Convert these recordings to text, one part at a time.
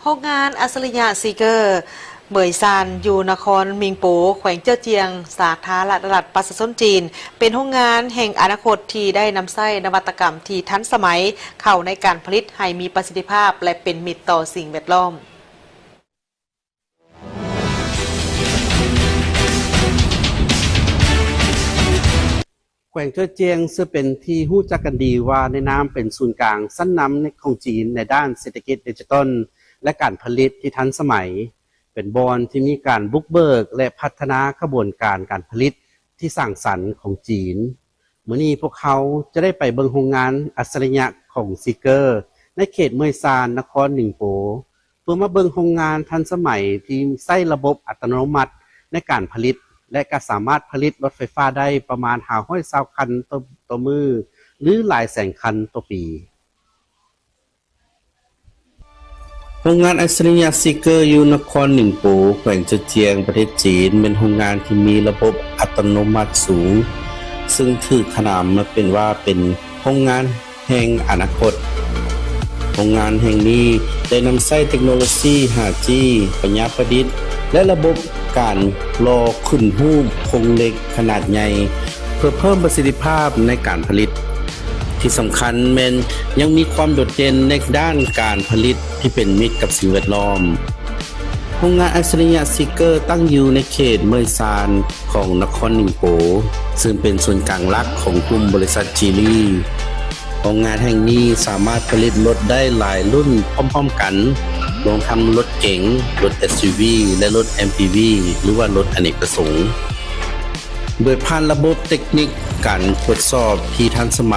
ໂຮງງານອັດສະລິຍະຊີເກີເໝີຍຊານ ຢູ່ນະຄອນມິງໂປ ແຂວງເຈີ້ອຈຽງ ສາທາລະນະລັດປະຊາຊົນຈີນ ເປັນໂຮງງານແຫ່ງອະນາຄົດທີ່ໄດ້ນຳໃຊ້ນະວັດຕະກຳທີ່ທັນສະໄໝເຂົ້າໃນການຜະລິດໃຫ້ມີປະສິດທິພາບ ແລະ ເປັນມິດຕໍ່ສິ່ງແວດລ້ອມ. ແຂວງເຈີ້ອຈຽງ ເຊິ່ງເປັນທີ່ຮູ້ຈັກກັນດີວ່າໃນນາມເປັນສູນກາງຊັ້ນນຳຂອງຈີນໃນດ້ານເສດຖະກິດດິຈິຕອນ ແລະ ການຜະລິດທີ່ທັນສະໄໝ, ເປັນບ່ອນທີ່ມີການບຸກເບີກ ແລະ ພັດທະນາຂະບວນການການຜະລິດທີ່ສ້າງສັນຂອງຈີນ. ມື້ນີ້ພວກເຮົາຈະໄດ້ໄປເບິ່ງໂຮງງານອັດສະລິຍະຂອງຊີເກີ ໃນເຂດເໝີຍຊານ ນະຄອນໜິງໂປ ເພື່ອມາເບິ່ງໂຮງງານທັນສະໄໝທີ່ໃຊ້ລະບົບອັດຕະໂນມັດໃນການຜະລິດ ແລະ ກໍສາມາດຜະລິດລົດໄຟຟ້າໄດ້ປະມານຫ້າຮ້ອຍຊາວຄັນຕໍ່ ຕໍ່ມື້ ຫຼື ຫຼາຍແສນຄັນຕໍ່ປີ. ໂຮງງານອັດສະລິຍະຊີເກີ ຢູ່ນະຄອນໜິງໂປ ແຂວງເຈີ້ອຈຽງ ປະເທດຈີນ ແມ່ນໂຮງງານທີ່ມີລະບົບອັດຕະໂນມັດສູງ, ເຊິ່ງຖືກຂະໜານມາເປັນວ່າເປັນໂຮງງານ ແຫ່ງອະນາຄົດ. ໂຮງງານແຫ່ງນີ້ໄດ້ນຳໃຊ້ເຕັກໂນໂລຊີຫ້າຈີ ປັນຍາປະດິດ ແລະ ລະບົບການຫຼໍ່ຂຶ້ນຮູບໂຄງເຫຼັກຂະໜາດໃຫຍ່ ເພື່ອເພີ່ມປະສິດທິພາບໃນການຜະລິດ. ທີ່ສຳຄັນແມ່ນຍັງມີຄວາມໂດດເດັ່ນໃນດ້ານການຜະລິດທີ່ເປັນມິດກັບສິ່ງແວດລ້ອມ. ໂຮງງານອັດສະລິຍະຊີເກີ ຕັ້ງຢູ່ໃນເຂດເໝີຍຊານຂອງນະຄອນໜິງໂປ ເຊິ່ງເປັນສູນກາງຫຼັກຂອງກຸ່ມບໍລິສັດຈີລີ. ໂຮງງານແຫ່ງນີ້ສາມາດຜະລິດລົດໄດ້ຫຼາຍລຸ້ນພ້ອມໆກັນ, ລວມທັງລົດເກັງ, ລົດເອັສຢູວີ ແລະ ລົດເອັມພີວີ ຫຼືວ່າລົດອະເນກປະສົງ. ໂດຍຜ່ານລະບົບເຕັກນິກການກວດສອບທີ່ທັນສະໄໝ,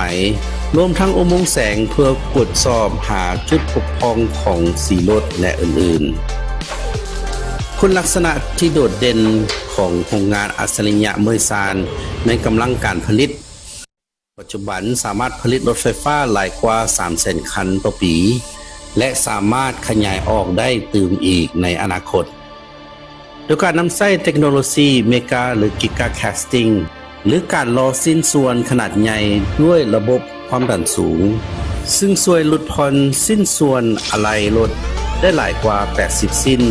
ລວມທັງອຸໂມງແສງເພື່ອກວດສອບຫາຈຸດບົກຜ່ອງຂອງສີລົດ ແລະ ອື່ນໆ. ຄຸນລັກສະນະທີ່ໂດດເດັ່ນຂອງໂຮງງານອັດສະລິຍະເໝີຍຊານ ແມ່ນກຳລັງການຜະລິດ. ປັດຈຸບັນສາມາດຜະລິດລົດໄຟຟ້າຫຼາຍກວ່າສາມແສນຄັນຕໍ່ປີ ແລະ ສາມາດຂະຫຍາຍອອກໄດ້ຕື່ມອີກໃນອະນາຄົດ. ໂດຍການນຳໃຊ້ເຕັກໂນໂລຊີເມກາ ຫຼື ກິກາແຄສຕິງ ຫຼື ການຫຼໍ່ຊິ້ນສ່ວນຂະໜາດໃຫຍ່ດ້ວຍລະບົບຄວາມດັນສູງ, ຊຶ່ງຊ່ວຍຫຼຸດຜ່ອນຊິ້ນສ່ວນອາໄຫຼ່ລົດໄດ້ຫຼາຍກວ່າແປດສິບຊິ້ນ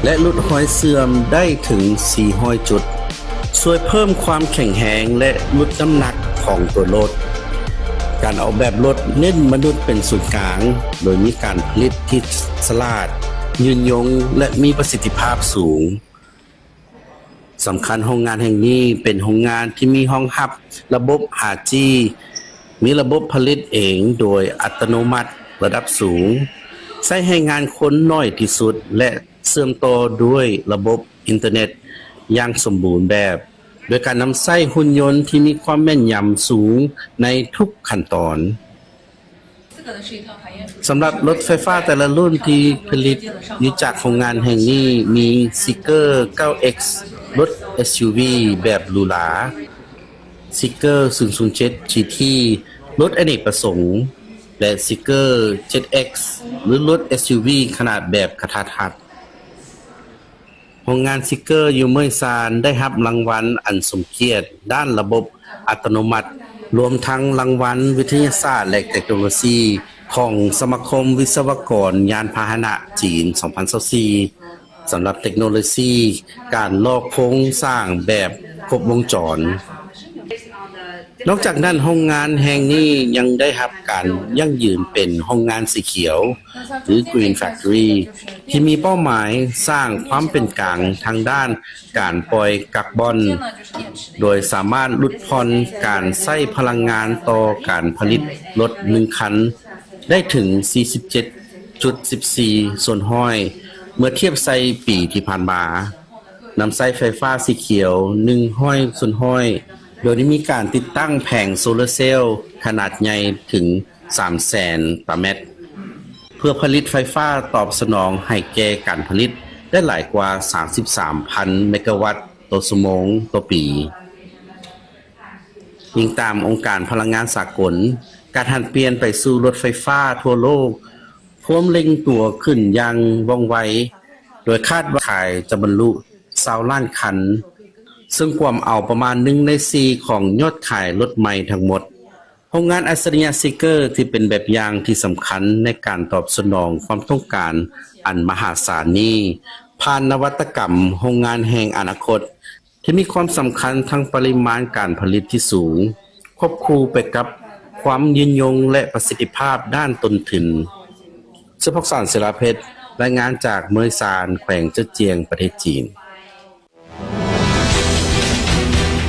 ແລະ ຫຼຸດຮອຍເສື່ອມໄດ້ເຖິງສີ່ຮ້ອຍຈຸດ, ຊ່ວຍເພີ່ມຄວາມແຂງແຮງ ແລະ ຫຼຸດນ້ຳໜັກຂອງຕົວລົດ. ການອອກແບບລົດເນັ້ນມະນຸດເປັນສູນກາງ, ໂດຍມີການຜະລິດທີ່ສະຫຼາດ, ຍືນຍົງ ແລະ ມີປະສິດທິພາບສູງ. ສຳຄັນ, ໂຮງງານແຫ່ງນີ້ເປັນໂຮງງານທີ່ມີຮອງຮັບລະບົບຫ້າຈີ, ມີລະບົບຜະລິດເອງໂດຍອັດຕະໂນມັດລະດັບສູງ, ໃຊ້ແຮງງານຄົນໜ້ອຍທີ່ສຸດ ແລະ ເຊື່ອມຕໍ່ດ້ວຍລະບົບອິນເຕີເນັດຢ່າງສົມບູນແບບ, ໂດຍການນຳໃຊ້ຫຸ່ນຍົນທີ່ມີຄວາມແມ່ນຍຳສູງໃນທຸກຂັ້ນຕອນ. ສຳລັບລົດໄຟຟ້າແຕ່ລະລຸ້ນທີ່ຜະລິດຢູ່ຈາກໂຮງງານແຫ່ງນີ້ ມີຊີເກີ ເກົ້າເອັກ ລົດເອັສຢູວີແບບຫຼູຫຼາ, ຊີເກີ ສູນສູນເຈັດ ຈີທີ ລົດອະເນກປະສົງ ແລະ ຊີເກີ ເຈັດເອັກ ຫຼື ລົດເອັສຢູວີຂະໜາດແບບກະທັດຮັດ. ໂຮງງານຊີເກີຢູ່ເມີຍຊານໄດ້ຮັບລາງວັນອັນສົມກຽດດ້ານລະບົບອັດຕະໂນມັດ, ລວມທັງລາງວັນວິທະຍາສາດ ແລະ ເຕັກໂນໂລຊີຂອງສະມາຄົມວິສະວະກອນຍານພາຫະນະຈີນ ສອງພັນຊາວສີ່ ສຳລັບເຕັກໂນໂລຊີການຫຼໍ່ໂຄງສ້າງແບບຄົບວົງຈອນ. ນອກຈາກນັ້ນ, ໂຮງງານແຫ່ງນີ້ຍັງໄດ້ຮັບການຢັ້ງຢືນເປັນໂຮງງານສີຂຽວ ຫຼື Green Factory ທີ່ມີເປົ້າໝາຍສ້າງຄວາມເປັນກາງທາງດ້ານການປ່ອຍກາກບອນ, ໂດຍສາມາດຫຼຸດຜ່ອນການໃຊ້ພະລັງງານຕໍ່ການຜະລິດລົດໜຶ່ງຄັນໄດ້ເຖິງສີ່ສິບເຈັດຈຸດສິບສີ່ສ່ວນຮ້ອຍ ເມື່ອທຽບໃສ່ປີທີ່ຜ່ານມາ. ນຳໃຊ້ໄຟຟ້າສີຂຽວໜຶ່ງຮ້ອຍສ່ວນຮ້ອຍ ໂດຍໄດ້ມີການຕິດຕັ້ງແຜງໂຊລາເຊວຂະໜາດໃຫຍ່ເຖິງສາມແສນຕາແມັດ ເພື່ອຜະລິດໄຟຟ້າຕອບສະໜອງໃຫ້ແກ່ການຜະລິດໄດ້ຫຼາຍກວ່າສາມສິບສາມພັນເມກາວັດຕໍ່ຊົ່ວໂມງຕໍ່ປີ. ອີງຕາມອົງການພະລັງງານສາກົນ, ການຫັນປ່ຽນໄປສູ່ລົດໄຟຟ້າທົ່ວໂລກພວມເລັ່ງຕົວຂຶ້ນຢ່າງວ່ອງໄວ, ໂດຍຄາດວ່າຂາຍຈະບັນລຸຊາວລ້ານຄັນ, ເຊິ່ງກວມເອົາປະມານໜຶ່ງໃນສີ່ຂອງຍອດຂາຍລົດໃໝ່ທັງໝົດ. ໂຮງງານອັດສະລິຍະເຊເກີ ທີ່ເປັນແບບຢ່າງທີ່ສຳຄັນໃນການຕອບສະໜອງຄວາມຕ້ອງການອັນມະຫາສານນີ້ ຜ່ານນະວັດຕະກຳໂຮງງານແຫ່ງອະນາຄົດ ທີ່ມີຄວາມສຳຄັນທັງປະລິມານການຜະລິດທີ່ສູງ ຄວບຄູ່ໄປກັບຄວາມຍືນຍົງ ແລະ ປະສິດທິພາບດ້ານຕົ້ນທຶນ. ສະພາກສານ ເຊລາເພັດ ລາຍງານຈາກເມືອງຊານ ແຂວງເຈີຈຽງ ປະເທດຈີນ.